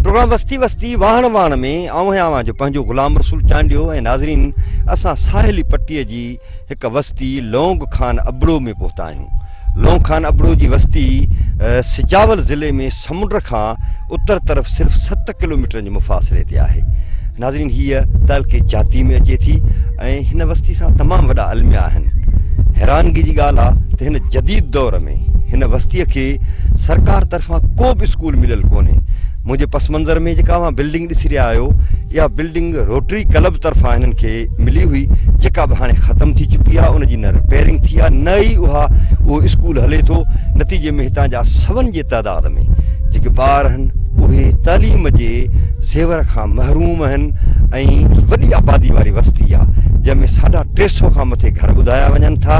Programme وستي وستي واهڻ واهڻ ۾ آئون آهيان اوهان جو پنهنجو غلام رسول چانڊيو ۽ ناظرين اسان ساحلي پٽي جي هڪ وستي لونگ خان ابڙو ۾ پهتا آهيون لونگ خان ابڙو جي وستي سجاول ضلعي ۾ سمنڊ کان اتر طرف صرف 7 ڪلوميٽرن جي مفاصلي تي آهي ناظرين هيء تعلقي جاتي ۾ اچي ٿي ۽ هن وستي سان تمام وڏا الميا آهن. حيرانگي جي ڳالهه آ ته هن جديد دور ۾ هن وستيء کي سرڪار طرفان ڪو به اسڪول مليل ڪونهي. منهنجي پس منظر ۾ جيڪا اوهان بلڊنگ ڏسي رهيا آهيو اها بلڊنگ روٽري ڪلب طرفان هنن کي ملي هئي جيڪا به هاڻي ختم ٿي چڪي آ ان جي نه رپيئرنگ ٿي آ نه ئي اها اهو اسڪول هلي ٿو نتيجي ۾ هتان جا سون جي تعداد ۾ جيڪي ٻار آهن اهي تعليم جي زيور کان محروم آهن ۽ وڏي آبادي واري وستي آ جنهن ۾ ساڍا ٽي سو کان مٿي گهر ٻڌايا وڃن ٿا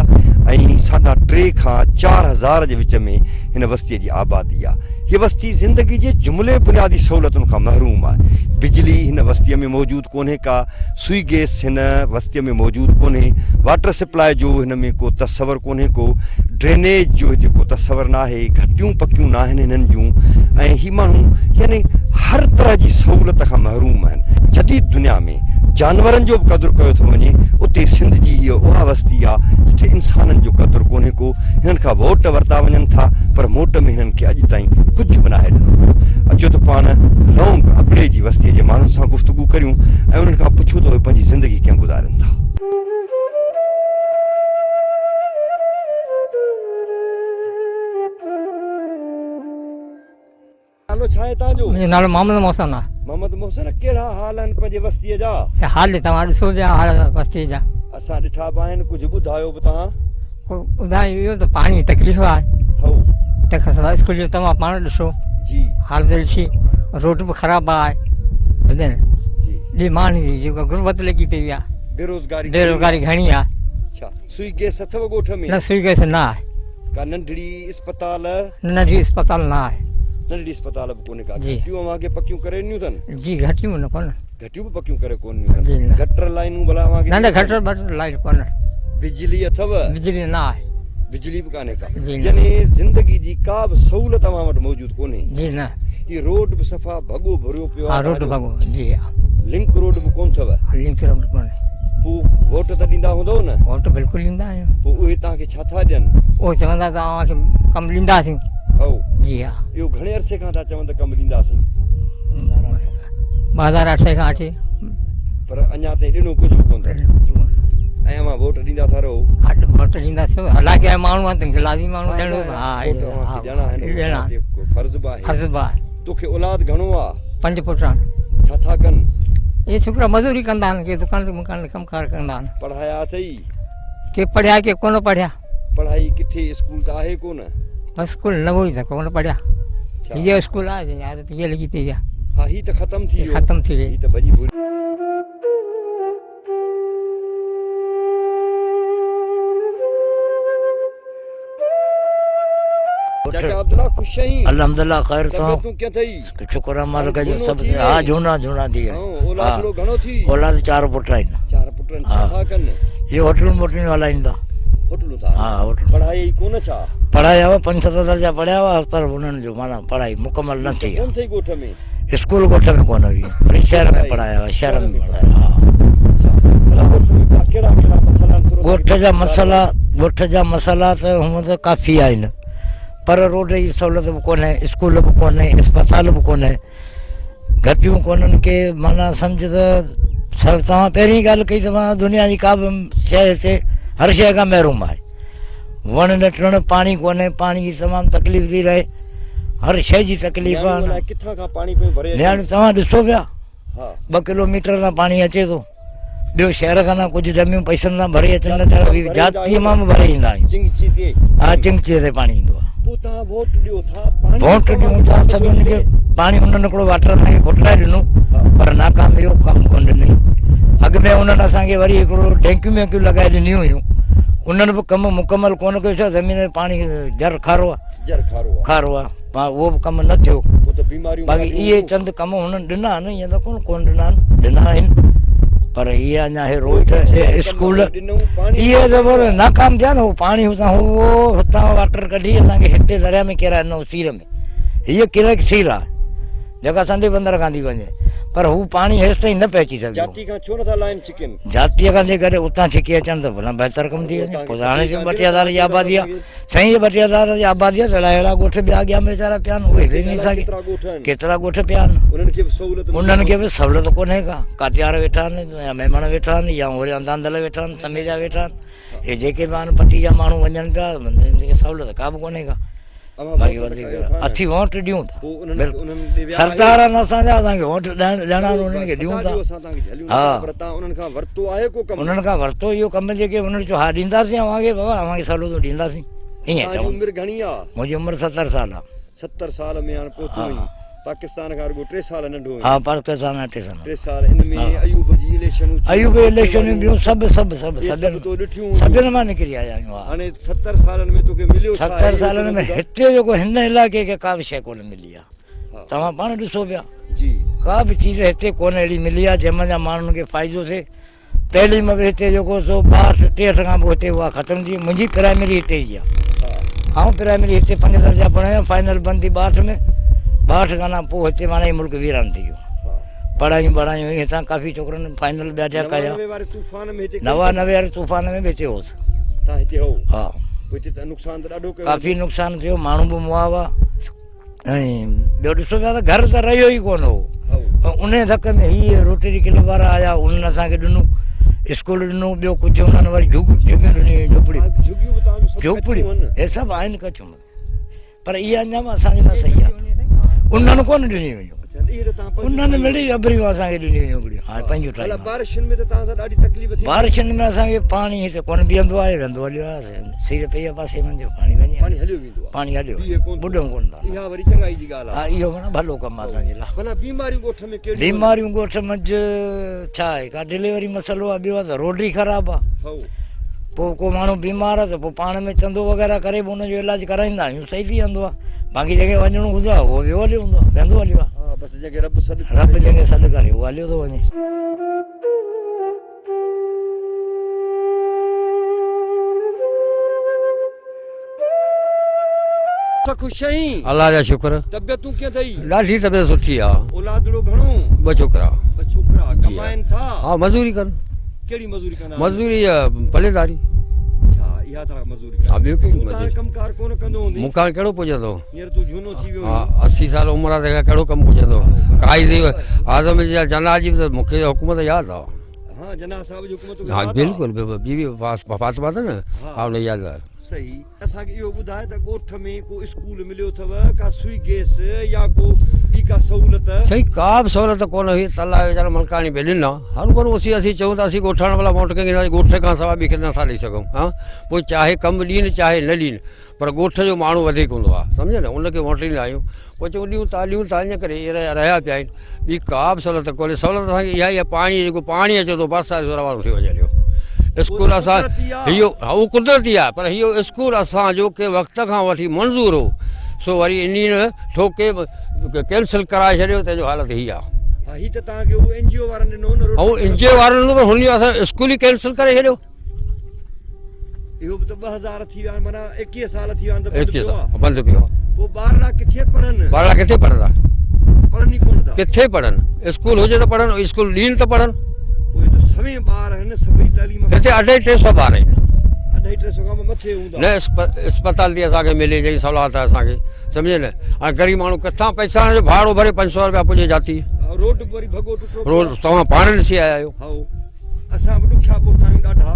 ۽ ساڍا ٽي کان 4000 جي وچ ۾ هن وستي جي آبادي آ. هيء وستي زندگي جي جملي بنيادي سهولتن کان محروم آهي. بجلي هن وستيء ۾ موجود ڪونهي ڪا، سوئي گئس هن وستيء ۾ موجود ڪونهي، واٽر سپلاء جو هن ۾ ڪو تصور ڪونهي ڪو، ڊرينيج جو هتي ڪو تصور ناهي، گهٽيون پڪيون ناهن هنن جون ۽ هي ماڻهو يعني هر طرح جي سهولت کان محروم آهن. جديد دنيا ۾ جانورن جو به قدر ڪيو ٿو وڃي، اتي سنڌ جي هيء اها وستي آ جتي انسانن جو قدر ڪونهي ڪو، هنن کان ووٽ ورتا وڃن ٿا پر موٽ ۾ هنن کي اڄ تائين ڪجهه به ناهي ڏنو ويو. اچو ته پاڻ لونگ ابڙي جي وستيء جي ماڻهن سان گفتگو ڪريون ۽ انهن کان پڇون ته اهي پنهنجي زندگي ڪيئن گذارين ٿا. نالو ڇا آهي توهان جو؟ منهنجو نالو محمد محسن آهي. محمد محسن ڪهڙا حال آهن پنهنجي وستيء جا؟ حال توهان ڏسو پيا حال وستيء جا. اسان ڏٺا به آهن ڪجهه ٻڌايو به توهان. ٻڌايو اهو ته پاڻي جي تڪليف آهي. هو. تنهن کان سواء اسڪول جو توهان پاڻ ڏسو. جي. حال ڏسي روڊ به خراب آهي. ٻڌي نه. جي. ٻي ماڻهن جي جيڪا غربت لڳي پئي آهي. بيروزگاري بيروزگاري گهڻي آهي. اڇا سوئي گئس اٿو ڳوٺ ۾؟ نه سوئي گئس نه آهي. ڪا ننڍڙي اسپتال؟ ننڍي اسپتال نه آهي. ننڍڙي اسپتال به ڪونهي ڪا. جي. گهٽيون اوهان کي پڪيون ڪري ڏنيون اٿن؟ جي گهٽيون نه ڪونهن. گهٽيون به پڪيون ڪري ڪونه ڏنيون اٿن. جي نه. گٽر لائينون ڀلا اوهان کي نه نه ڏنيون اٿن؟ گٽر بٽر لائين ڪونهن. بجلي اٿو؟ بجلي نه آهي. بجلي به ڪانهي ڪا. جي نه. يعني زندگي جي ڪا به سهولت اوهان وٽ موجود ڪونهي. جي نه. هي روڊ به صفا ڀڳو ڀريو پيو آهي. ها روڊ ڀڳو جي ها. لنڪ روڊ به ڪونه اٿو؟ لنڪ روڊ ڪونهي. پوء ووٽ ته ڏيندا هوندؤ نه؟ ووٽ بلڪل ڏيندا آهيون. پوء اهي توهان کي ڇا ٿا ڏين؟ اهي چوندا ته اوهان کي ڪم ڏينداسين. هائو. جي ها. اهو گهڻي عرصي کان ٿا چون ته ڪم ڏينداسين؟ 2008 کان وٺي. پر اڃا تائين ڏنو ڪجهه به ڪونه اٿن. ۽ اوهان ووٽ ڏيندا ٿا رهو. ها ووٽ ڏينداسين. حالانڪه ماڻهو آهن تن کي لازمي ماڻهو ڏيڻو ها ووٽ اوهان کي ڏيڻا آهن. ڏيڻا تي فرض به آهي. فرض به آهي. توکي اولاد گهڻو آ؟ پنج پٽ آهن. ڇا ٿا ڪن؟ اهي ڇوڪرا مزوري ڪندا آهن، ڪي دڪان تي مڪان تي ڪم ڪار ڪندا آهن. پڙهايا اٿئي؟ ڪي پڙهيا ڪي ڪونه پڙهيا. پڙهائي ڪٿي اسڪول ته آهي ڪونه؟ بس اسڪول نه هئي ته ڪونه پڙهيا. هيء اسڪول آهي جنهن جي عادت هيء لڳي پئي آهي. ها هي ته ختم ٿي ويو. ختم ٿي وئي. هي ته ڀڄي ڀوري. چاچا عبدالله خوش آهين؟ الحمدلله خير سان. طبيعتون ڪيئن اٿئي؟ شڪر آهي مالڪ جو سڀ ها جهونا جهونا ٿي ويا. اولاد گهڻو ٿي؟ اولاد چار پٽ آهن. چار پٽ آهن ڇا ٿا ڪن؟ اهي هوٽلون موٽلون هلائين ٿا. هوٽلون ٿا ها هوٽل. پڙهائي ڪونه ڇا؟ پڙهايا هئا پنج ست درجا پڙهيا هئا پر انهن جو معنيٰ پڙهائي مڪمل نه ٿي. ڪونه ٿي ڳوٺ ۾؟ اسڪول ڳوٺ ۾ ڪونه هئي وري شهر ۾ پڙهايا هئا شهر ۾ پڙهايا ها. ڳوٺ جا مسئلا ڳوٺ جا مسئلا ته هونء ته ڪافي آهن پر روڊ جي سهولت به ڪونهي اسڪول به ڪونهي اسپتال به ڪونهي گهٽيون ڪونهن ڪي معنيٰ سمجهه ته سر توهان پهرين ڳالهه ڪئي ته معنيٰ دنيا جي ڪا به شيء هتي هر شيء کان محروم آهي وڻ نه ٽڻ پاڻي ڪونهي پاڻي جي تمام تڪليف ٿي رهي هر شيء جي تڪليف آهي ڪٿان کان پاڻي پيون ڀري نياڻيون توهان ڏسو پيا ٻه ڪلو ميٽر تان پاڻي اچي ٿو ٻيو شهر کان نه ڪجهه ڊميون پئسن سان ڀري اچن نه ته جاتيء مان به ڀري ايندا آهيون چنگچي تي ها چنگچي تي پاڻي ايندو آهي پوء توهان ووٽ ڏيو ٿا پاڻي ووٽ ڏيون ٿا سڀني کي پاڻي انهن هڪڙو واٽر اسان کي کوٽرائي ڏنو پر ناڪام ويو ڪم ڪونه ڏنئي اڳ ۾ انهن اسان کي وري هڪڙو ٽينڪيون وينڪيون لڳائي ڏنيون هيون انهن به ڪم مڪمل ڪونه ڪيو ڇا زمين ۾ پاڻي جر کارو آهي. جر کارو آ. کارو آ پاڻ اهو به ڪم نه ٿيو. پوء ته بيماريون باقي اهي چند ڪم هنن ڏنا آهن ائين ته ڪونه ڪونه ڏنا آهن ڏنا آهن پر اهي اڃا هي روڊ هي اسڪول اهي ته پر ناڪام ٿيا نه هو پاڻي هتان هو هتان واٽر ڪڍي اسان کي هتي دريا ۾ ڪيرائي ڏنو سير ۾ هيء ڪريڪ سير آ جيڪا سنڊي بندر کان ٿي وڃي پر هو پاڻي هيستائين نه پهچي سگهيو. جاتي کان ڇو نٿا لائين ڇڪين؟ جاتيء کان جيڪڏهن اتان ڇڪي اچن ته ڀلا بهتر ڪم ٿي وڃي. پوء ته هاڻي ٻه ٽي هزار جي آبادي آ. سائين هي ٻه ٽي هزار جي آبادي آ ته اهڙا اهڙا ڳوٺ ٻيا اڳيان ۾ ويچارا پيا آهن اهي به انهي سان ڪيترا ڳوٺ پيا آهن. انهن کي به سهولت انهن کي به سهولت ڪونهي ڪا. ڪاتيار ويٺا آهن يا ميمڻ ويٺا آهن يا هوريان دانڌل ويٺا آهن سميجا ويٺا آهن. اهي جيڪي به آهن پٽي جا ماڻهو وڃن پيا انهن کي سهولت ڪا به ڪونهي ڪا. باقي وڌيڪ اسين ووٽ ڏيون ٿا بلڪل سردار آهن اسان جا اسان کي ووٽ ڏيڻ ڏيڻا آهن انهن کي ڏيون ٿا ها انهن کان ورتو اهو ڪم جيڪي انهن چيو ها ڏينداسين اوهان کي بابا اوهان کي سهولتون ڏينداسين ائين چون عمر گهڻي آ منهنجي عمر 70 سال آ 70 سال ۾ هاڻ پهتو آهين پاڪستان کان رڳو 3 سال ننڍو آهين ها پاڪستان کان 3 سال 3 سال ان ۾ ايوب جي اليڪشنون ايوب اليڪشنون ٻيون سڀ سڀ سڀ سڀ تو ڏٺيون سڀن مان نڪري آيا آهيون ها هاڻي 70 سالن ۾ توکي مليو ڇا 70 سالن ۾ هتي جيڪو هن علائقي کي ڪا به شيء ڪونه ملي آهي توهان پاڻ ڏسو پيا جي ڪا به چيز هتي ڪونه اهڙي ملي آهي جنهن منجهان ماڻهن کي فائدو ٿئي تعليم به هتي جيڪو سو 62 63 کان پوء هتي اها ختم ٿي منهنجي پرائمري هتي جي آهي آئون پرائمري هتي پنج درجا پڙهيو فائنل بند ٿي 62 ۾ 62 کان پوء هتي معنيٰ هي ملڪ ويران ٿي ويو پڙهايون ٻڙهايون هيون هتان ڪافي ڇوڪرن فائنل ٻيا ٽيا ڪيا 99 واري طوفان ۾ به هتي هوس ها ڪافي نقصان ٿيو ماڻهو به مئا هئا ۽ ٻيو ڏسو پيا ته گهر ته رهيو ئي ڪونه هو ان ڌڪ ۾ هي روٽري ڪلب وارا آيا انهن اسانکي ڏنو اسڪول ڏنو ٻيو ڪجهه انهن وري جهڳيون ڏنيون جهوپڙيون جهوپڙيون هي سڀ آهن ڪچيون پر اها اڃا به اسان جي لاء صحيح آهي انهن ڪونه ڏنيون هيون انهن مڙئي ابريون اسان کي ڏنيون هيون هڪڙيون هاڻي پنهنجون ٺاهيون بارشن ۾ ته توهان سان ڏاڍي تڪليف ٿي بارشن ۾ اسان کي پاڻي هتي ڪونه بيهندو آهي ويندو هليو آهي سير پئي آهي پاسي منجهه پاڻي وڃي پاڻي هليو ويندو آهي پاڻي هليو ٻڏون ڪونه ٿا اها وري چڱائي جي ڳالهه آهي ها اهو معنيٰ ڀلو ڪم آهي اسان جي لاء ڀلا بيماريون ڳوٺ ۾ ڪهڙيون بيماريون ڳوٺ منجهه ڇا آهي ڪا ڊليوري مسئلو آهي ٻيو آهي ته روڊ ئي خراب آهي پوء ڪو ماڻهو بيمار آهي ته پوء پاڻ ۾ چندو وغيره ڪري به ان جو علاج ڪرائيندا آهيون صحيح ٿي ويندو آهي باقي جنهن کي وڃڻو هوندو آهي اهو ويو هليو هوندو آهي ويندو هليو آهي ها بس جنهن کي رب سڏ رب جنهن کي سڏ ڪري اهو هليو ٿو وڃي. ته خوش آهين؟ الله جا شڪر. طبيعتون ڪيئن اٿئي؟ ڏاڍي طبيعت سٺي آ. اولادڙو گهڻو؟ ٻه ڇوڪرا. ٻه ڇوڪرا ڪمائن ٿا؟ ها مزوري ڪن. ڪهڙي مزوري ڪندا آهن؟ مزوري پليداري. اڇا اها ٿا مزوري ڪن. ها ٻيو ڪهڙي تون ته مزوري. هاڻي ڪم ڪار ڪونه ڪندو هوندين؟ مون کان ڪهڙو پڄندو. هينئر تون جهونو ٿي ويو ها آهين. 80 سال عمر آ تنهن کان ڪهڙو ڪم پڄندو. قائد اعظم جي جناح جي به مون کي حڪومت ياد آ. ها جناح صاحب جي حڪومت توکي ها ياد آ؟ بلڪل بي بي فاطمه ته نه ها ان ياد آ. صحيح اسان کي اهو ٻڌاء ته ڳوٺ ۾ ڪو اسڪول مليو اٿو ڪا سوئي گيس يا ڪو ٻي ڪا سهولت؟ سائين ڪا به سهولت ڪونه هئي تلاء ويچارا ملڪاڻي به ڏنا هروڀرو اسين اسين چئون ته اسين ڳوٺاڻا ڀلا ووٽ ڪنهن کي ڏينداسين ڳوٺ کان سواء ٻئي کي نٿا ڏئي سگهون ها پوء چاهي ڪم ڏين چاهي نه ڏين پر ڳوٺ جو ماڻهو وڌيڪ هوندو آهي سمجهيو نه ان کي ووٽ ڏيندا آهيون پوء چئون ڏيون ٿا ڏيون ٿا ان ڪري رهيا پيا آهن ٻي ڪا به سهولت ڪونهي سهولت اسان کي اها ئي آهي پاڻي جيڪو پاڻي اچي ٿو برسات جو روانو ٿي وڃي هليو اسڪول اسان اهو اهو قدرتي آهي پر اهو اسڪول اسان جو ڪنهن وقت کان وٺي منظور هو سو وري انهي ٺوڪي ڪينسل ڪرائي ڇڏيو تنهن جو حالت هي آهي هي ته توهان کي اهو اين جي او وارن ڏنو نه هو اين جي او وارن ڏنو پر هن جو اسان اسڪول ئي ڪينسل ڪري ڇڏيو اهو به ته 2000 ٿي ويا آهن معنيٰ 21 سال ٿي ويا آهن ته بند پيو آهي بند پيو آهي پوء ٻارڙا ڪٿي پڙهن ٻارڙا ڪٿي پڙهندا پڙهن ئي ڪونه ٿا ڪٿي پڙهن اسڪول هجي ته پڙهن اسڪول ڏين ته پڙهن پوء ته سوين ٻار آهن سڀئي تعليم هتي اڍائي ٽي سو ٻار آهن اڍائي ٽي سو کان به مٿي هوندا نه اسپتال ٿي اسان کي ملي جي سهولت آهي اسان کي سمجهي نه هاڻي غريب ماڻهو ڪٿان پئسا آڻي جو ڀاڙو ڀري 500 روپيا پڄي جاتي روڊ وري ڀڳو ٽٽو روڊ توهان پاڻ ڏسي آيا آهيو اسان به ڏکيا پهتا آهيون ڏاڍا.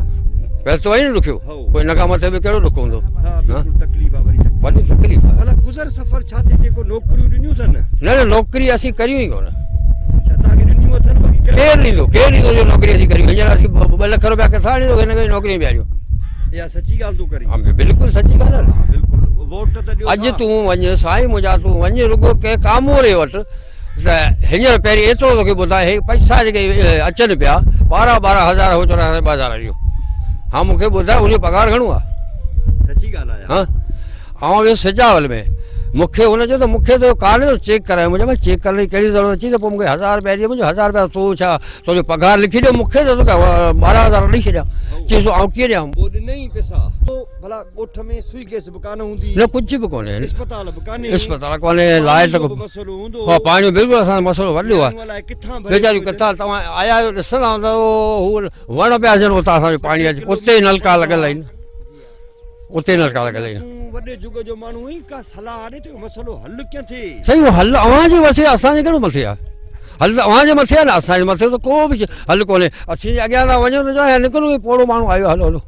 پهتو آهين نه ڏکيو پوء ان کان مٿي به ڪهڙو ڏک هوندو. ها بلڪل تڪليف آ وري تڪليف. وڏي تڪليف آ. ڀلا گذر سفر ڇا ٿي جيڪو نوڪريون ڏنيون اٿن. نه نه نوڪري اسين ڪريون ئي ڪونه. ڇا توهان کي ڏنيون اٿن باقي ڪير ڏيندو ڪير ڏيندو جو نوڪري اسين ڪريون هينئر اسين 2 لک روپيا ڪٿان آڻيندو هن کي نوڪري ڏياريون. اها سچي ڳالهه تون ڪرين. ها بلڪل سچي ڳالهه آ نه. بلڪل ووٽ ته ڏيو ٿا. اڄ تون وڃ سائين منهنجا تون وڃ رڳو ڪنهن ڪاموري وٽ ته هينئر پهرين ايترو توکي ٻڌايان هي پئسا جيڪي اچن پيا ٻارهن ٻارهن هزار هو چوراسي ٻه هزار ڏيو ها مونکي ٻڌاء ان جو پگهار گهڻو آهي سچي ڳالهه آهي ها آئون ويس سجاول ۾ مون کي هن چيو ته مون کي تو ڪارڊ ڏيو چيڪ ڪرايو مون چيو چيڪ ڪرڻ جي ڪهڙي ضرورت اچي ته پوء مون کي هزار رپيا ڏي منهنجو هزار رپيا تو ڇا تنهنجو پگهار لکي ڏيو مون کي ته توکي ٻارهن هزار ڏئي ڇڏيان چيس آئون ڪيئن ڏيان پوء ڏنئي پئسا ڀلا ڳوٺ ۾ سوئي گئس به ڪانه هوندي نه ڪجهه به ڪونهي اسپتال به ڪانهي اسپتال ڪونهي لائٽ به مسئلو هوندو ها پاڻي بلڪل اسان جو مسئلو وڏو آهي ويچاريون ڪٿان توهان آيا آهيو ڏسندا هوندا هو وڻ پيا اچن اتان اسان جو پاڻي اچي اتي نلڪا لڳل آهن اتي نلڪا لڳل آهن. تون وڏي جڳ جو ماڻهو آهين ڪا صلاح ڏي ته اهو مسئلو حل ڪيئن ٿئي؟ سائين اهو حل اوهان جي وس آهي اسان جي ڪهڙو مٿي آهي حل ته اوهان جي مٿي آهي نه اسان جي مٿي ته ڪو به حل ڪونهي اسين جي اڳيان ٿا وڃون ته چون نڪرو هي پوڙهو ماڻهو آيو هلو هلو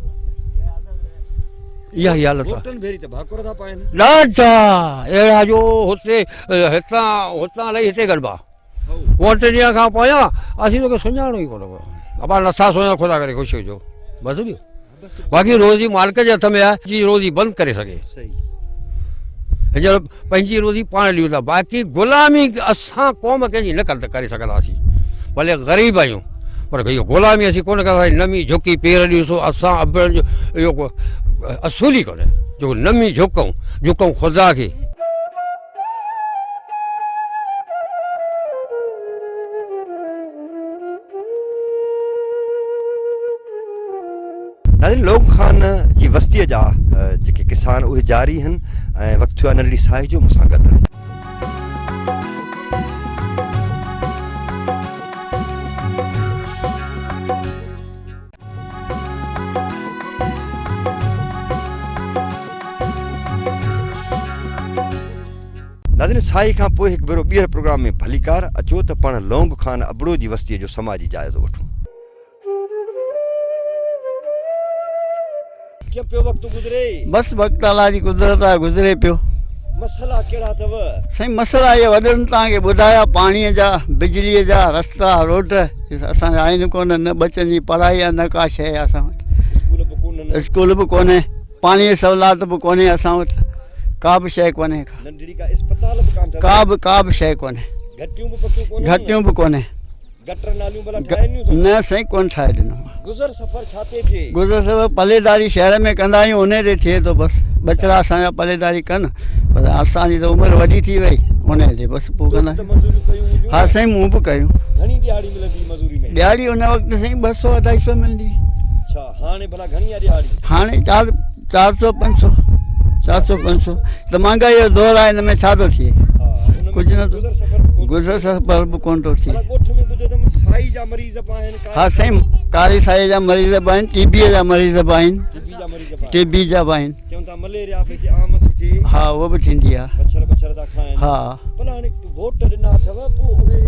اها ئي حالت آهي ووٽن ڀيري ته ڀاڪر ٿا پائن ڏاڍا اهڙا جو هتي هتان هتان لهي هتي گڏبا ووٽ ڏيڻ کان پويان اسين توکي سڃاڻو ئي ڪونه ابا نٿا سڃاڻو خدا ڪري خوش هجو بس ٻيو باقي روزي مالڪ جي هٿ ۾ آهي جي روزي بند ڪري سگهي هينئر پنهنجي روزي پاڻ ڏيون ٿا باقي غلامي اسان قوم ڪنهن جي نه ڪري سگهنداسين ڀلي غريب آهيون پر اهو غلامي اسين ڪونه ڪنداسين نمي جهڪي پير ڏيون سو اسان ابڙن جو اهو اصول ئي ڪونهي جو نمي جهڪون جهڪون خدا کي ناظرين لوگ خان جي وستيء جا جيڪي قصا آهن اهي جاري آهن ۽ وقت ٿيو آهي ننڍڙي ساهي جو مون سان گڏ رهجو. ناظرين ساهي کان پوء هڪ ڀيرو ٻيهر پروگرام ۾ ڀليڪار اچو ته پاڻ لونگ خان ابڙو جي وستيء جو سماجي جائزو وٺون. ڪيئن پيو وقت گذري؟ بس وقت الله جي قدرت آهي گذري پيو. مسئلا ڪهڙا اٿو؟ سائين مسئلا اهي وڏن توهان کي ٻڌايا پاڻي جا بجلي جا رستا روڊ اسان جا آهن ڪونه نه ٻچن جي پڙهائي آهي نه ڪا شيء آهي اسان وٽ اسڪول به ڪونهن اسڪول به ڪونهي پاڻي جي سهولت به ڪونهي اسان وٽ ڪا به شيء ڪونهي ڪا ننڍڙي ڪا اسپتال به ڪانه اٿو ڪا به ڪا به شيء ڪونهي گهٽيون به پڪيون ڪونهن گهٽيون به ڪونهي گٽر ناليون ڀلا ٺاهي ڏنيون اٿو؟ نه سائين ڪونه ٺاهي ڏنو. گذر سفر ڇا تي ٿئي؟ گذر سفر پليداري شهر ۾ ڪندا آهيون انهي تي ٿئي ٿو بس ٻچڙا اسان جا پليداري ڪن پر اسان جي ته عمر وڏي ٿي وئي انهي تي بس پوء ڪندا ته مزوريون ڪيون هونديون ها سائين مون به ڪيون. گهڻي ڏهاڙي ملندي هئي مزوري ۾؟ ڏهاڙي ان وقت سائين 200 250 ملندي هئي. اڇا هاڻي ڀلا گهڻي آهي ڏهاڙي؟ هاڻي چار 400 500 400 500 ته مهانگائي جو دور آهي ان ۾ ڇا ٿو ٿئي ڪجهه نه ٿو گذر سفر به ڪونه ٿو ٿئي ها سائين ڪاري سائي جا مريض به آهن ٽي بي جا مريض به آهن ٽي بي جا به آهن ها اهو به ٿيندي آهي ها ڀلا هاڻي ووٽ ڏنا اٿو پوء اهي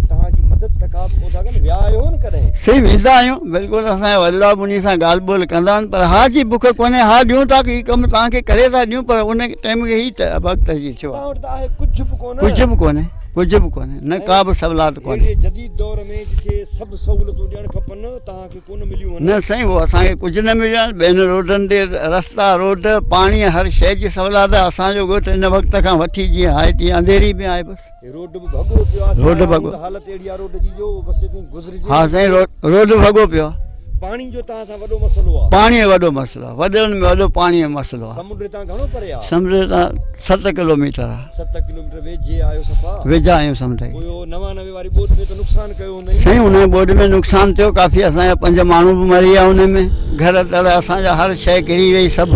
توهان جي مدد ته ڪا به ڪونه ٿا ڪن ويا آهيو نه ڪڏهن؟ سائين ويندا آهيون بلڪل اسان جا وڏڙا به انهي سان ڳالهه ٻولهه ڪندا آهن پر ها جي بک ڪونهي ها ڏيون ٿا هي ڪم توهان کي ڪري ٿا ڏيون پر ان ٽائيم کي هي وقت اچي ٿيو آهي توهان وٽ ته آهي ڪجهه به ڪونه ڪجهه به ڪونهي ڪجهه به ڪونهي نه ڪا به سهولت ڪونهي اهڙي جديد دور ۾ جتي سڀ سهولتون ڏيڻ کپن توهان کي ڪونه مليون نه سائين اهو اسان کي ڪجهه نه مليو آهي ٻين روڊن تي رستا روڊ پاڻي هر شيء جي سهولت آهي اسان جو ڳوٺ هن وقت کان وٺي جيئن آهي تيئن انڌيري ۾ آهي بس روڊ به ڀڳو پيو آهي روڊ ڀڳو حالت اهڙي آهي روڊ جي جو بس تي گذرجي ها سائين روڊ ڀڳو پيو آهي پاڻي جو توهان سان وڏو مسئلو آهي پاڻي جو وڏو مسئلو آهي وڏن ۾ وڏو پاڻي جو مسئلو آهي سمنڊ تان گهڻو پري آهي سمنڊ تان 7 ڪلوميٽر آهي 7 ڪلوميٽر ويجهي آهيو صفا ويجها آهيون سمنڊ کي پوء 99 واري ٻوڏ ۾ ته نقصان ڪيو هوندئي سائين ان ٻوڏ ۾ نقصان ٿيو ڪافي اسان جا پنج ماڻهو به مري ويا ان ۾ گهر تر اسان جا هر شيء ڪري وئي سڀ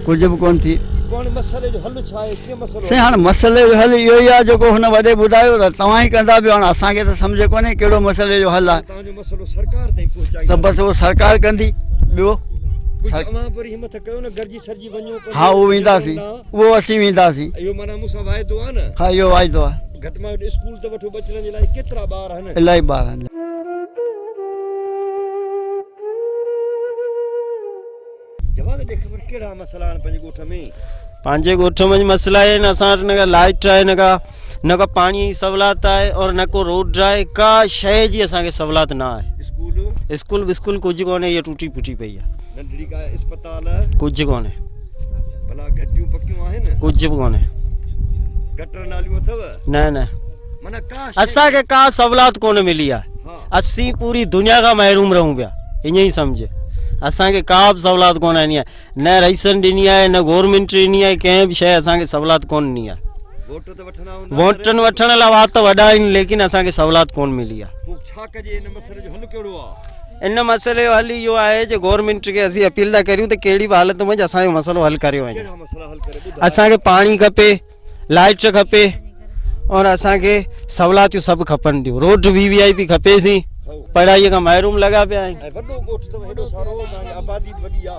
ڪجهه به ڪونه ٿي پوء هاڻي مسئلي جو حل ڇا آهي ڪيئن مسئلو سائين هاڻي مسئلي جو حل اهو ئي آهي جيڪو هن وڏي ٻڌايو ته توهان ئي ڪندا پيو هاڻي اسان کي ته سمجهه ڪونهي ڪهڙو مسئلي جو حل آهي توهان جو مسئلو سرڪار تائين پهچائي ته بس اهو سرڪار ڪندي ٻيو ڪجهه اوهان به وري همٿ ڪيو نه گرجي سرجي وڃو ها اهو وينداسين اهو اسين وينداسين اهو معنيٰ مون سان واعدو آهي نه ها اهو واعدو آهي گهٽ مان گهٽ اسڪول ته وٺو ٻچڙن جي لاء ڪيترا ٻار آهن الاهي ٻار آهن جواد ڏي خبر ڪهڙا مسئلا آهن پنهنجي ڳوٺ ۾؟ پنهنجي ڳوٺ ۾ مسئلا آهن اسان وٽ نه ڪا لائٽ آهي نه ڪا نه ڪا پاڻي جي سهولت آهي اور نه ڪو روڊ آهي ڪا شيء جي اسان کي سهولت نه آهي اسڪول اسڪول بسڪول ڪجهه ڪونهي هي ٽوٽي ڦوٽي پئي آهي ننڍڙي ڪا اسپتال ڪجهه ڪونهي ڀلا گهٽيون پڪيون آهن ڪجهه به ڪونهي گٽر ناليون اٿو نه نه معنيٰ ڪا شيء اسان کي ڪا سهولت ڪونه ملي آهي ها اسين پوري دنيا کان محروم رهون پيا ائين ئي سمجهه. اسان کي ڪا به سهولت ڪونه ڏني آهي نه رئيسن ڏني آهي نه گورنمينٽ ڏني آهي ڪنهن به شيء اسان کي سهولت ڪونه ڏني آهي. ووٽ ته وٺندا هوندا. ووٽن وٺڻ لاء وات وڏا آهن ليڪن اسان کي سهولت ڪونه ملي آهي. پوء ڇا ڪجي ان مسئلي جو حل ڪهڙو آهي؟ ان مسئلي جو حل اهو آهي جو گورنمينٽ کي اسين اپيل ٿا ڪريون ته ڪهڙي به حالت منجهه اسان جو مسئلو حل ڪريو وڃي. ڪهڙا مسئلا حل ڪري ٻڌاء. اسان کي پاڻي کپي. لائٽ کپي اور اسان کي سهولتيون سڀ کپن ٿيون روڊ وي وي آئي پي کپي سي پڙهائي کان محروم لڳا پيا آهن ۽ وڏو ڳوٺ اٿو هيڏو سارو توهان جي آبادي به وڏي آ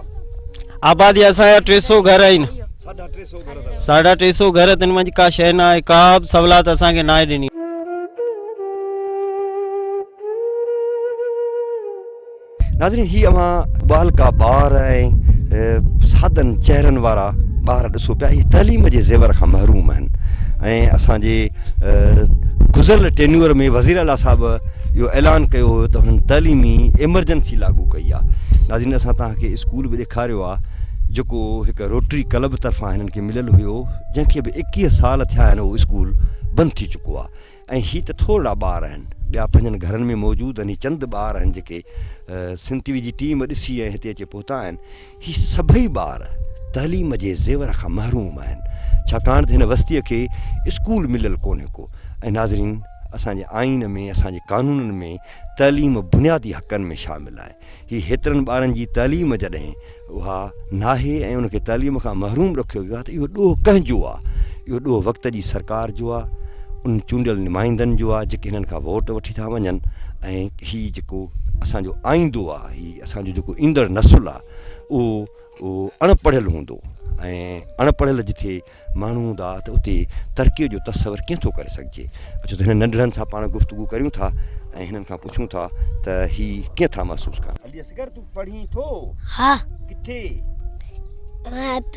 آبادي اسان جا 300 گهر آهن 350 گهر اٿو 350 گهر تن منجهه ڪا شيء نه آهي ڪا به سهولت اسان کي ناهي ڏني. ناظرين هي اوهان ٻالڪا ٻار ۽ سادن چهرن وارا ٻار ڏسو پيا اهي تعليم جي زيور کان محروم آهن ۽ اسان جي گذريل ٽينيور ۾ وزير اعليٰ صاحب اهو اعلان ڪيو هو ته هنن تعليمي ايمرجنسي لاڳو ڪئي آهي ناظرين اسان توهان کي اسڪول به ڏيکاريو آهي جيڪو هڪ روٽري ڪلب طرفان هنن کي مليل هيو جنهن کي به 21 سال ٿيا آهن اهو اسڪول بند ٿي چڪو آهي ۽ هي ته ٿورڙا ٻار آهن، ٻيا پنهنجن گهرن ۾ موجود آهن، هي چند ٻار آهن جيڪي سنڌ ٽي وي جي ٽيم ڏسي ۽ هتي اچي پهتا آهن، هي سڀئي ٻار تعليم جي زيور کان محروم آهن، ڇاڪاڻ ته هن وستيء کي اسڪول مليل ڪونهي ڪو ۽ ناظرين اسان جي آئين ۾ اسان جي قانونن ۾ تعليم بنيادي حقن ۾ شامل آهي. هي هيترن ٻارن جي تعليم جڏهن اها ناهي ۽ ان کي تعليم کان محروم رکيو ويو آهي ته اهو ڏوهه ڪنهن جو آهي؟ اهو ڏوهه وقت جي سرڪار جو آهي، انهن چونڊيل نمائندن جو آهي جيڪي هنن کان ووٽ وٺي ٿا وڃن ۽ هي جيڪو اسان جو آئيندو آهي، هي اسان جو جيڪو ايندڙ نسل آهي اهو اهو اڻ پڙهيل هوندو ۽ اڻ پڙهيل جٿي ماڻهو هوندا ته اتي ترقيء جو تصور ڪيئن ٿو ڪري سگهجي؟ اچو ته هنن ننڍڙن سان پاڻ گفتگو ڪريون ٿا ۽ هنن کان پڇون ٿا ته هي ڪيئن ٿا محسوس ڪن. علي اصغر تون پڙهين ٿو؟ ها. ڪٿي؟ مان هت.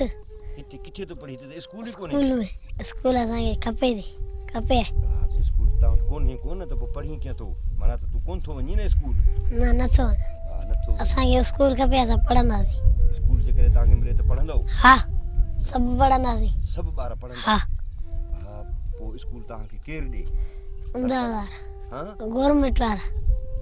هتي ڪٿي ٿو پڙهين؟ هتي ته اسڪول ئي ڪونهي. اسڪول ۾ اسڪول اسان کي کپي ٿي کپي. ها ته اسڪول تان وٽ ڪونهي ڪونه ته پوء پڙهين ڪيئن ٿو؟ معنيٰ ته تون ڪونه ٿو وڃين نه اسڪول؟ نه نه ٿو وڃان. ها نه ٿو وڃين. اسان کي اسڪول کپي اسان پڙهنداسين. اسڪول جيڪڏهن توهان کي ملي ته پڙهندؤ؟ ها سڀ پڙهنداسين. سڀ ٻار پڙهندا؟ ها. ها پوء اسڪول توهان کي ڪير ڏي؟ امداد وارا. ها؟ گورنمينٽ وارا.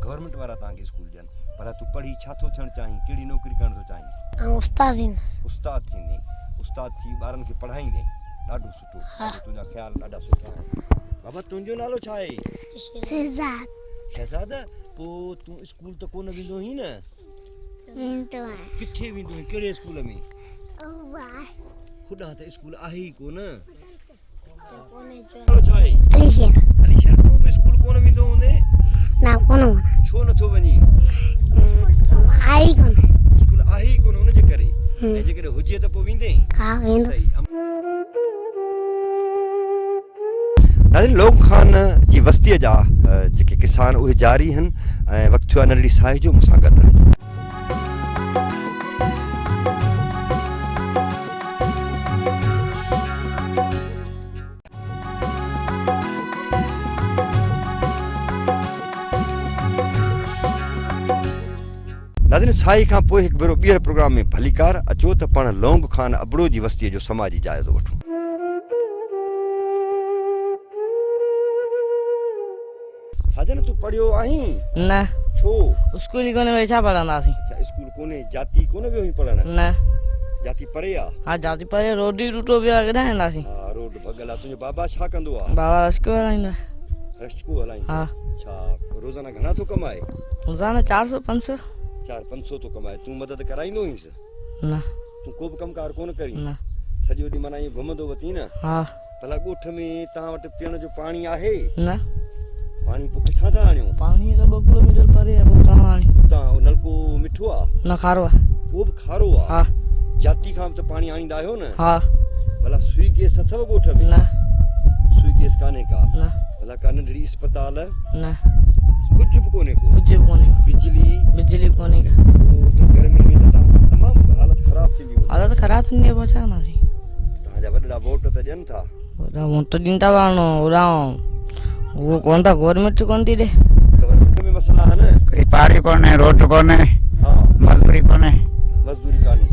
گورنمينٽ وارا توهان کي اسڪول ڏين. ڀلا تون پڙهي ڇا ٿو ٿيڻ چاهين؟ ڪهڙي نوڪري ڪرڻ ٿو چاهين؟ آئون استاد ٿيندس. استاد ٿيندين. استاد ٿي ٻارن کي پڙهائيندين. ڏاڍو سٺو. تنهنجا خيال ڏاڍا سٺا آهن. بابا تنهنجو نالو ڇا آهي؟ شهزاد. شهزاد پوء تون اسڪول ته ڪونه ويندو هئين نه؟ ويندو آهيان. ڪٿي ويندو آهين ڪهڙي اسڪول ۾؟ هوڏانهن ته اسڪول آهي ئي ڪونه. نالو ڇا آهي؟ علي شير. علي شير تون به اسڪول ڪونه ويندو هوندين؟ نه ڪونه وڃان. ڇو نٿو وڃين؟ آهي ئي ڪونه. اسڪول آهي ئي ڪونه ان جي ڪري. ۽ جيڪڏهن هجي ته پوء ويندين؟ ها ويندس. ناظرين لوگ خان جي وستيء جا جيڪي قصا آهن اهي جاري آهن ۽ وقت ٿيو آهي ننڍڙي ساهي جو مون سان گڏ رهجو. ناظرين ساهي کان پوء هڪ ڀيرو ٻيهر پروگرام ۾ ڀليڪار اچو ته پاڻ لونگ خان ابڙو جي وستيء جو سماجي جائزو وٺون. ساجن تون پڙهيو آهين؟ نه. ڇو؟ اسڪول ئي ڪونهي وري ڇا پڙهنداسين. اڇا اسڪول ڪونهي جاتي ڪونه ويو هئين پڙهڻ؟ نه. جاتي پري آ؟ ها جاتي پري روڊ ئي ٽوٽو پيو آ ڪيڏانهن وينداسين. ها روڊ ڀڳل آ تنهنجو بابا ڇا ڪندو آ؟ بابا رشڪو هلائيندو آ. رشڪو هلائيندو ها. ڇا روزانه گهڻا ٿو ڪمائي؟ روزانه چار سو پنج سو. چار پنج سو ٿو ڪمائي تون مدد ڪرائيندو هئينس؟ نه. تون ڪو به ڪم ڪار ڪونه ڪرين؟ نه. سڄو ڏينهن معنيٰ ائين گهمندو وتين نه؟ ها. ڀلا ڳوٺ ۾ توهان وٽ پيئڻ جو پاڻي آهي؟ نه. پاڻي پوء ڪٿان ٿا آڻيو؟ پاڻي ته ٻه ڪلوميٽر پري آهي پوء اتان آڻيون. اتان اهو نلڪو مٺو آ؟ نه کارو آ. اهو به کارو آ؟ ها. جاتي کان به ته پاڻي آڻيندا آهيو نه؟ ها. ڀلا سوئي گيس اٿو ڳوٺ ۾؟ نه. سوئي گيس ڪانهي ڪا؟ نه. ڀلا ڪا ننڍڙي اسپتال؟ نه. ڪجهه به ڪونهي ڪو؟ ڪجهه به ڪونهي. بجلي؟ بجلي به ڪونهي ڪا. پوء ته گرمين ۾ ته توهان سان تمام حالت خراب ٿيندي هوندي. حالت خراب ٿيندي آ پوء ڇا ڪنداسين. توهان جا وڏڙا ووٽ ته ڏين ٿا. وڏا ووٽ ڏين ٿا پر هاڻ هوڏانهن هو ڪونه ٿا گورنمينٽ ڪونه ٿي ڏي. گورنمينٽ ۾ مسئلا آهن. ڪي پاڙي ڪونهي روڊ ڪونهي ها مزدوري ڪونهي. مزدوري ڪانهي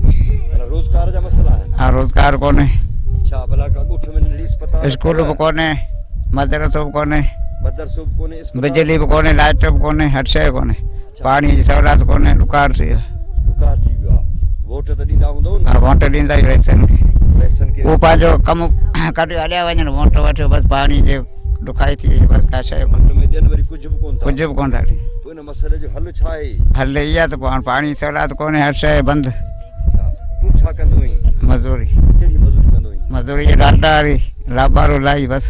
معنيٰ روزگار جا مسئلا آهن. ها روزگار ڪونهي. ڇا ڀلا ڪا ڳوٺ ۾ ننڍڙي اسپتال اسڪول به ڪونهي مدرسو به ڪونهي. مدرسو به ڪونهي اسپتال بجلي به ڪونهي لائٽ به ڪونهي هر شيء ڪونهي پاڻي جي سهولت ڪونهي ڏڪار ٿي ويو. ڏڪار ٿي ويو آ. ووٽ ته ڏيندا هوندؤ نه؟ ها ووٽ ڏيندا آهيون رئيسن کي. رئيسن کي. هو پنهنجو ڪم ڪڍيو هليا وڃن ووٽ وٺيو بس پاڻي جي ڏکائي ٿي وئي بس ڪا شيء ڪونه. ووٽ ۾ ڏين وري ڪجهه به ڪونه ٿا. ڪجهه به ڪونه ٿا ڏين. پوء ان مسئلي جو حل ڇا آهي؟ حل اها ته پوء هاڻ پاڻي جي سهولت ڪونهي هر شيء بند. اڇا تون ڇا ڪندو آهين؟ مزوري. ڪهڙي مزوري ڪندو آهين؟ مزوري جي ڊالڊا واري لابارو لائي بس.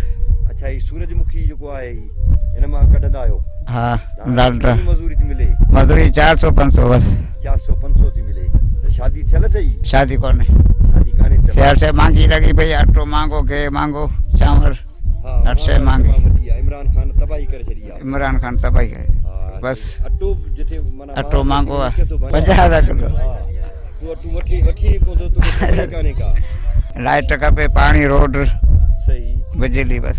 اڇا هي سورج مکي جيڪو آهي هي ان مان ڪڍندا آهيو؟ ها ڊالڊا. گهڻي مزوري ٿي ملي؟ مزوري 400 500 بس. 400 500 ٿي ملي ته شادي ٿيل اٿئي؟ شادي ڪونهي. شادي ڪانهي ٿيل. هر شيء مهانگي لڳي پئي اٽو مهانگو گيهه مهانگو چانور هر شيء مهانگي. عمران خان تباهي ڪري ڇڏي آ. عمران خان تباهي ڪري بس. اٽو به جتي معنيٰ اٽو مهانگو آ 50 رپيا ڪلو. تون اٽو وٺي وٺي ئي ڪونه ٿو توکي خبر ئي ڪانهي ڪا. لائٽ کپي پاڻي روڊ صحيح. بجلي بس.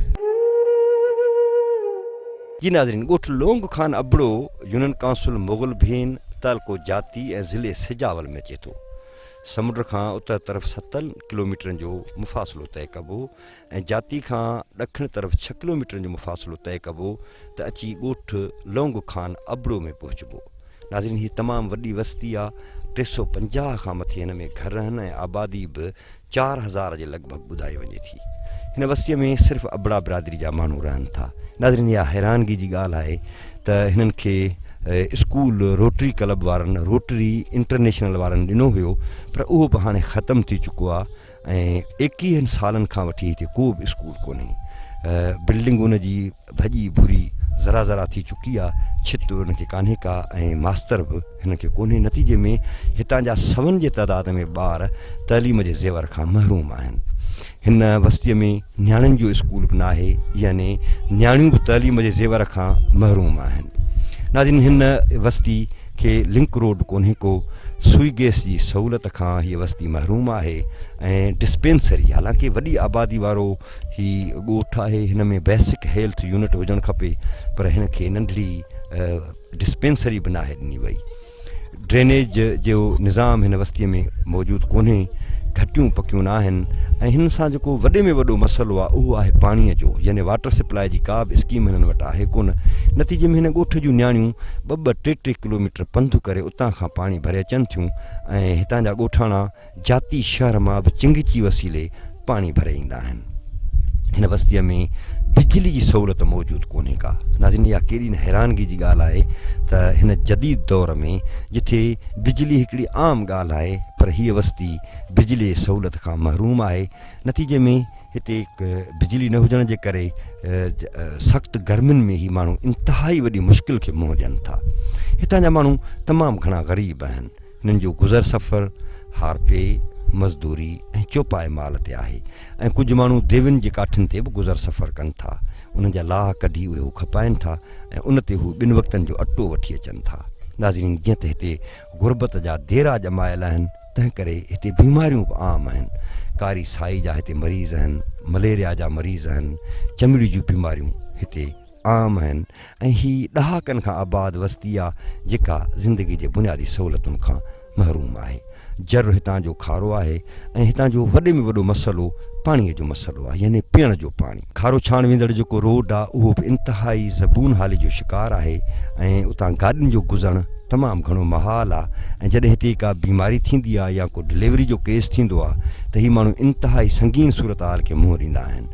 جي ناظرين ڳوٺ لونگ خان ابڙو يونين ڪائونسل مغل ڀين تعلقو جاتي ۽ ضلعي سجاول ۾ اچي ٿو. سمنڊ کان اتر طرف ستن ڪلوميٽرن جو مفاصلو طئي ڪبو ۽ جاتي کان ڏکڻ طرف ڇهه ڪلوميٽرن جو مفاصلو طئي ڪبو ته اچي ڳوٺ لونگ خان ابڙو ۾ پهچبو. ناظرين هي تمام وڏي وستي آ، 350 کان مٿي هن ۾ گهر آهن ۽ آبادي به 4000 جي لڳ ڀڳ ٻڌائي وڃي ٿي. هن وستيء ۾ صرف ابڙا برادري جا ماڻهو رهن ٿا. ناظرين اها حيرانگي جي ڳالهه آهي ته هنن کي اسڪول روٽري ڪلب وارن روٽري انٽرنيشنل وارن ڏنو هيو پر اهو به هاڻي ختم ٿي چڪو آ ۽ ايڪيهن سالن کان وٺي هتي ڪو به اسڪول ڪونهي. بلڊنگ ان جي ڀڄي ڀري ذرا ذرا ٿي چڪي آ، ڇت ان کي ڪانهي ڪا ۽ ماستر به هن کي ڪونهي نتيجي ۾ هتان جا سون جي تعداد ۾ ٻار تعليم جي زيور کان محروم آهن. هن وستيء ۾ نياڻين جو اسڪول به ناهي يعني نياڻيون به تعليم جي زيور کان محروم آهن. ناظرين هن وستي کي لنڪ روڊ ڪونهي ڪو، سوئي گئس جي سهولت کان هيء وستي محروم آهي ۽ ڊسپينسري حالانڪه وڏي آبادي وارو هي ڳوٺ آهي هن ۾ بيسڪ هيلٿ يونٽ هجڻ کپي پر هن کي ننڍڙي ڊسپينسري به ناهي ڏني وئي. ڊرينيج جو نظام هن وستيء ۾ موجود ڪونهي، گهٽيون پڪيون ناهن ۽ هن سان جيڪو وڏي ۾ وڏو مسئلو آهي اهو آهي پاڻيء جو يعني واٽر سپلاء جي ڪا به اسڪيم هنن وٽ آهي ڪونه نتيجي ۾ هن ڳوٺ جون نياڻيون ٻه ٻه ٽي ٽي ڪلوميٽر پنڌ ڪري اتان کان پاڻي ڀري اچن ٿيون ۽ هتان جا ڳوٺاڻا جاتي شهر مان به چنگچي وسيلي پاڻي ڀري ايندا آهن. هن وستيء ۾ بجلي جي سهولت موجود ڪونهي ڪا. ناظرين اها ڪيڏي نه حيرانگي جي ڳالهه آهي ته هن جديد دور ۾ جٿي بجلي هڪڙي عام ڳالهه آهي پر هيء وستي بجلي جي سهولت کان محروم آهي نتيجي ۾ هتي بجلي نه هجڻ جي ڪري سخت گرمين ۾ هي ماڻهو انتهائي وڏي مشڪل کي منهن ڏين ٿا. هتان جا ماڻهو تمام گهڻا غريب آهن. هنن جو گذر سفر هارپي، مزدوري ۽ چوپائي مال تي آهي ۽ ڪجهه ماڻهو ديون جي ڪاٺين تي به گذر سفر ڪن ٿا. انهن جا لاهه ڪڍي اهي هو کپائين ٿا ۽ ان تي هو ٻن وقتن جو اٽو وٺي اچن ٿا. ناظرين جيئن ته هتي غربت جا ديرا ڄمايل آهن، تنهن ڪري هتي بيماريون به عام آهن. ڪاري سائي جا هتي مريض آهن، مليريا جا مريض آهن، چمڙي جون بيماريون هتي عام آهن ۽ هي ڏهاڪن کان آباد وستي آ جيڪا زندگي جي بنيادي سهولتن کان محروم آهي. جر هتان جو کارو آهي ۽ هتان جو وڏي ۾ وڏو مسئلو پاڻي جو مسئلو آهي يعني پيئڻ جو پاڻي. کارو ڇاڻ ويندڙ جيڪو روڊ آ اهو به انتهائي زبون حالي جو شڪار آهي ۽ اتان گاڏين جو گذرڻ تمام گهڻو محال آ ۽ جڏهن هتي ڪا بيماري ٿيندي آ يا ڪو ڊليوري جو ڪيس ٿيندو آ ته هي ماڻهو انتهائي سنگين صورتحال کي منهن ڏيندا آهن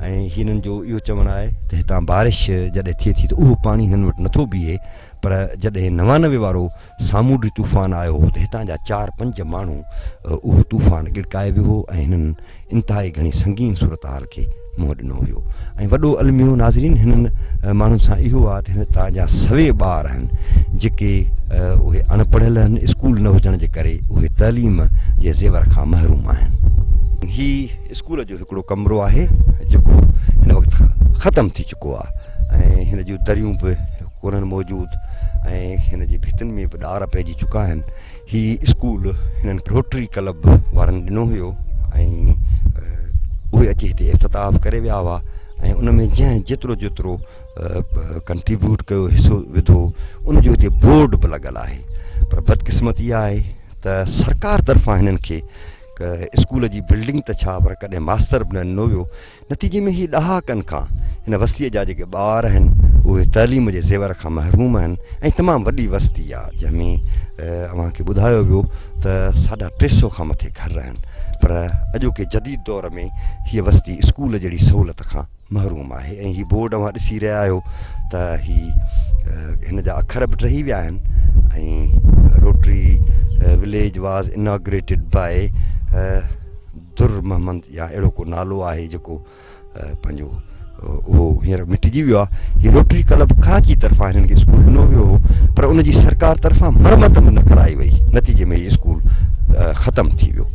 ۽ هنن جو اهو چوڻ آهي ته هتان بارش جڏهن ٿئي ٿي ته اهو پاڻي هنن وٽ نٿو بيهي پر جڏهن 99 وارو سامونڊي طوفان آيو هو ته هتان جا چار پنج ماڻهو اهو طوفان ڳڙڪائي ويو هو ۽ هنن انتهائي گهڻي سنگين صورتحال کي منهن ڏنو هيو ۽ وڏو الميو ناظرين هنن ماڻهن سان اهو آهي ته هتان جا سوين ٻار آهن جيڪي اهي اڻ پڙهيل آهن اسڪول نه هجڻ جي ڪري اهي تعليم جي زيور کان محروم آهن. هي اسڪول جو هڪڙو ڪمرو آهي جيڪو هن وقت ختم ٿي چڪو آهي ۽ هن جون دريون به ڪونهن موجود ۽ هن جي ڀتين ۾ به ڏار پئجي چڪا آهن. هي اسڪول هنن روٽري ڪلب وارن ڏنو هيو ۽ اهي اچي هتي افتتاح به ڪري ويا هئا ۽ ان ۾ جنهن جيترو جيترو ڪنٽريبيوٽ ڪيو حصو وڌو ان جو هتي بورڊ به لڳل آهي پر بدقسمتي اها آهي ته سرڪار طرفان هنن کي اسڪول جي بلڊنگ ته ڇا پر ڪڏهن ماستر به نه ڏنو ويو نتيجي ۾ هي ڏهاڪن کان هن وستيء جا جيڪي ٻار آهن اهي تعليم جي زيور کان محروم آهن ۽ تمام وڏي وستي آهي جنهن ۾ اوهان کي ٻڌايو ويو ته ساڍا 300 کان مٿي گهر آهن پر اڄوڪي جديد دور ۾ هيء وستي اسڪول جهڙي سهولت کان محروم آهي ۽ هي بورڊ اوهان ڏسي رهيا آهيو ته هي هن جا اکر به ڊهي ويا آهن ۽ Rotary village was inaugurated by Dur Muhammad يا اهڙو ڪو نالو آهي جيڪو پنهنجو اهو هينئر مٽجي ويو آهي. هي روٽري ڪلب ڪراچي طرفان هنن کي اسڪول ڏنو ويو هو پر ان جي سرڪار طرفان مرمت به نه ڪرائي وئي، نتيجي ۾ هي اسڪول ختم ٿي ويو.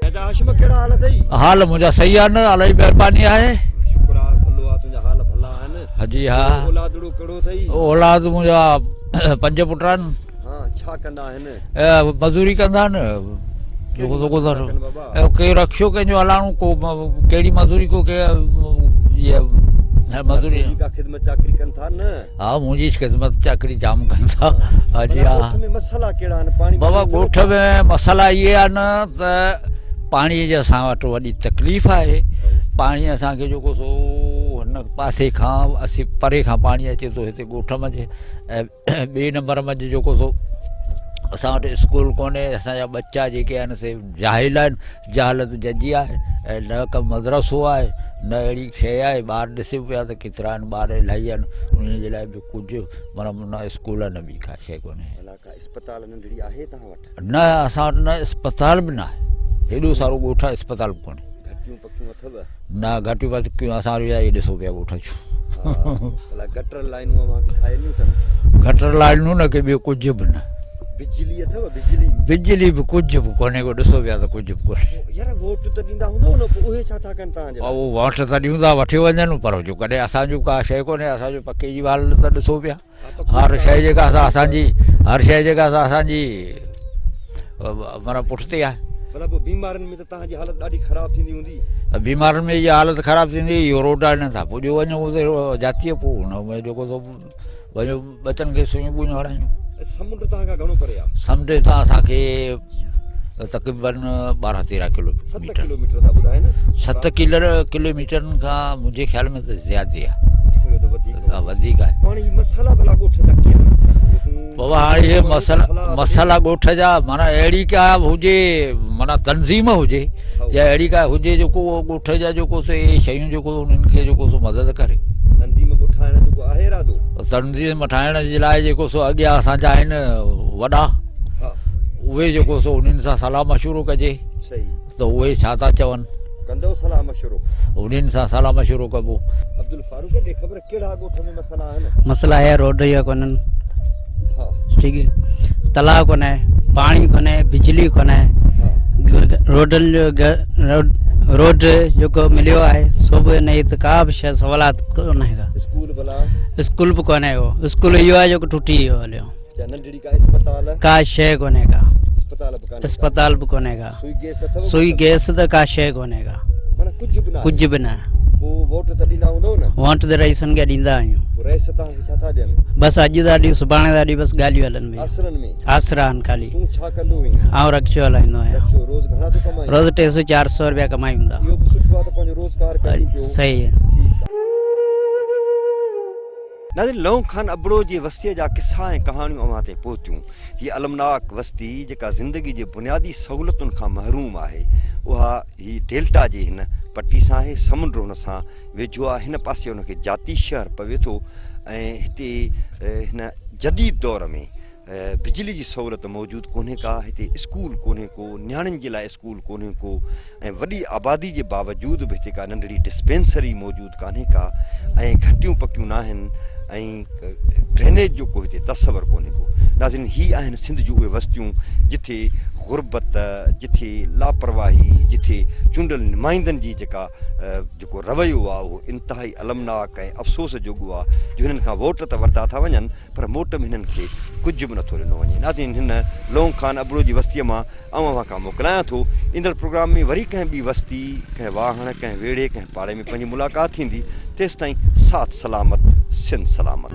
چاچا هاشم ڪهڙا حال اٿئي؟ حال منهنجا صحيح آهن، الله جي مهرباني آهي. شڪر آهي ڀلو آهي تنهنجا حال ڀلا آهن. جي ها. اولادڙو ڪهڙو اٿئي؟ اولاد منهنجا پنج پٽ آهن. ها ڇا ڪندا آهن؟ مزوري ڪندا آهن. ڪي رڪشو ڪنهن جو هلائڻو ڪو ڪهڙي مزوري ڪو ڪي مزوري ڪا خدمت چاڪري ڪن ٿا نه؟ ها منهنجي خدمت چاڪري جام ڪن ٿا. ها جي ها. ڳوٺ ۾ مسئلا ڪهڙا آهن پاڻي بابا ڳوٺ ۾ مسئلا اهي آهن ته پاڻي جي اسان وٽ وڏي تڪليف آهي. پاڻي اسان کي جيڪو سو هن پاسي کان اسي پري کان پاڻي اچي ٿو هتي ڳوٺ منجهه ۽ ٻئي نمبر منجهه جيڪو سو اسان وٽ اسڪول ڪونهي. اسان جا ٻچا جيڪي آهن سي جاهل آهن، جهالت ججي آهي ۽ نه ڪو مدرسو آهي نه اهڙي شيء آهي. ٻار ڏسو پيا ته ڪيترا آهن ٻار الاهي آهن، انهن جي لاء به ڪجهه معنيٰ نه اسڪول آهي نه ٻي ڪا شيء ڪونهي. ڀلا ڪا اسپتال ننڍڙي آهي توهان وٽ؟ نه اسان وٽ نه اسپتال به نه آهي. هيڏو سارو ڳوٺ آهي اسپتال به ڪونهي. گهٽيون پڪيون اٿو؟ نه گهٽيون پڪيون اسان وٽ اهي ڏسو پيا ڳوٺ جون. ڀلا گٽر لائنون اوهان کي ٺاهي ڏنيون اٿن؟ گٽر لائنون نه ڪي ٻيو ڪجهه به نه. بجلي اٿو بجلي؟ بجلي به ڪجهه به ڪونهي ڪو ڏسو پيا ته ڪجهه به ڪونهي. يار ووٽ ته ڏيندا هوندو نه پوء اهي ڇا ٿا ڪن توهان جي لاء؟ اهو ووٽ ته ڏيون ٿا وٺيو وڃن پر جو ڪڏهن اسان جو ڪا شيء ڪونهي اسان جو پڪي جي حالت ته ڏسو پيا. هر شيء جيڪا سا اسان جي هر شيء جيڪا سا اسان جي معنيٰ پٺتي آهي. ڀلا پوء بيمارن ۾ ته توهان جي حالت ڏاڍي خراب ٿيندي هوندي. بيمارن ۾ اها حالت خراب ٿيندي اهو روڊ آهن ٿا پوء جو وڃو اتي جاتيء پوء ان ۾ جيڪو سو وڃو ٻچن کي سيون ٻويون هڻايون. سمنڊ توهان کان گهڻو پري آهي؟ سمنڊ تان اسان کي تقريبن 12 13 ڪلو 7 ڪلوميٽر ٿا ٻڌائين. 7 ڪلوميٽرن کان منهنجي خيال ۾ ته زيادتي آهي. ٿي سگهي ٿو وڌيڪ ها وڌيڪ آهي. هاڻي هي مسئلا ڀلا ڳوٺ جا ڪيئن حل ٿين؟ بابا هاڻي هي مسئلا مسئلا ڳوٺ جا معنيٰ اهڙي ڪا هجي معنيٰ تنظيم هجي يا اهڙي ڪا هجي جيڪو ڳوٺ جا جيڪو سو اهي شيون جيڪو انهن کي جيڪو سو مدد ڪري. تنظيم ڪو ٺاهڻ جو ڪو آهي ارادو؟ تنظيم ٺاهڻ جي لاء جيڪو سو اڳيان اسان جا آهن وڏا اهي جيڪو سو انهن سان صلاح مشورو ڪجي ته اهي ڇا ٿا چون. ڪندؤ صلاح مشورو؟ انهن سان صلاح مشورو ڪبو. عبدالفاروق ڏي خبر ڪهڙا ڳوٺ ۾ مسئلا آهن؟ مسئلا آهي روڊ جا ڪونهن، ٺيڪ تلاء ڪونهي، پاڻي ڪونهي، بجلي ڪونهي، روڊن جو روڊ جيڪو مليو آهي سو به نه هت ڪا به شيء سهولت ڪونهي ڪا. اسڪول ڀلا؟ اسڪول به ڪونهي ڪو، اسڪول اهو آهي جيڪو ٽٽي ويو هليو. ننڍڙي ڪا اسپتال؟ ڪا شيء ڪونهي ڪا. اسپتال به ڪانهي. اسپتال به ڪونهي ڪا. سوئي گئس اٿو؟ سوئي گئس ته ڪا شيء ڪونهي ڪا. معنيٰ ڪجهه به نه. ڪجهه به نه. پوء ووٽ ته ڏيندا هوندؤ نه؟ ووٽ ته رئيسن کي ڏيندا آهيون. پوء رئيس توهان کي ڇا ٿا ڏين؟ بس اڄ ٿا ڏيون سڀاڻي ٿا ڏيون بس ڳالهيون هلن پيون. آسرن ۾؟ آسرا آهن خالي. تون ڇا ڪندو هئين؟ آئون رڪشو هلائيندو آهيان. رڪشو روز گهڻا ٿو ڪمائين؟ روز 300 400 رپيا ڪمايون ٿا. اهو به سٺو آهي ته پنهنجو روزگار ڪرين پيو. صحيح. ٺيڪ آهي. ناظرين لونگ خان ابڙو جي وستيء جا قصا ۽ ڪهاڻيون اوهان تائين پهتيون. هيء المناڪ وستي جيڪا زندگي جي بنيادي سهولتن کان محروم آهي، اها هي ڊيلٽا جي هن پٽي سان آهي، سمنڊ هن سان ويجهو آهي، هن پاسي هن کي جاتي شهر پوي ٿو ۽ هتي هن جديد دور ۾ بجلي جي سهولت موجود ڪونهي ڪا، هتي اسڪول ڪونهي ڪو، نياڻين جي لاء اسڪول ڪونهي ڪو ۽ وڏي آبادي جي باوجود به هتي ڪا ننڍڙي ڊسپينسري موجود ڪانهي ڪا ۽ گهٽيون پڪيون ناهن ۽ ڊرينيج جو ڪو هتي تصور ڪونهي ڪو. ناظرين هي آهن سنڌ جون اهي وستيون جٿي غربت، جٿي لاپرواهي، جٿي چونڊيل نمائندن جي جيڪا جيڪو رويو آهي اهو انتهائي المناڪ ۽ افسوس جوڳو آهي جو هنن کان ووٽ ته ورتا ٿا وڃن پر موٽ ۾ هنن کي ڪجهه به نٿو ڏنو وڃي. ناظرين هن لونگ خان ابڙو جي وستيء مان آئون اوهان کان موڪلايان ٿو. ايندڙ پروگرام ۾ وري ڪنهن ٻي وستي، ڪنهن واهڻ، ڪنهن ويڙهي، ڪنهن پاڙي ۾ پنهنجي ملاقات ٿيندي. تيستائين ساٿ سلامت، سنڌ سلامت.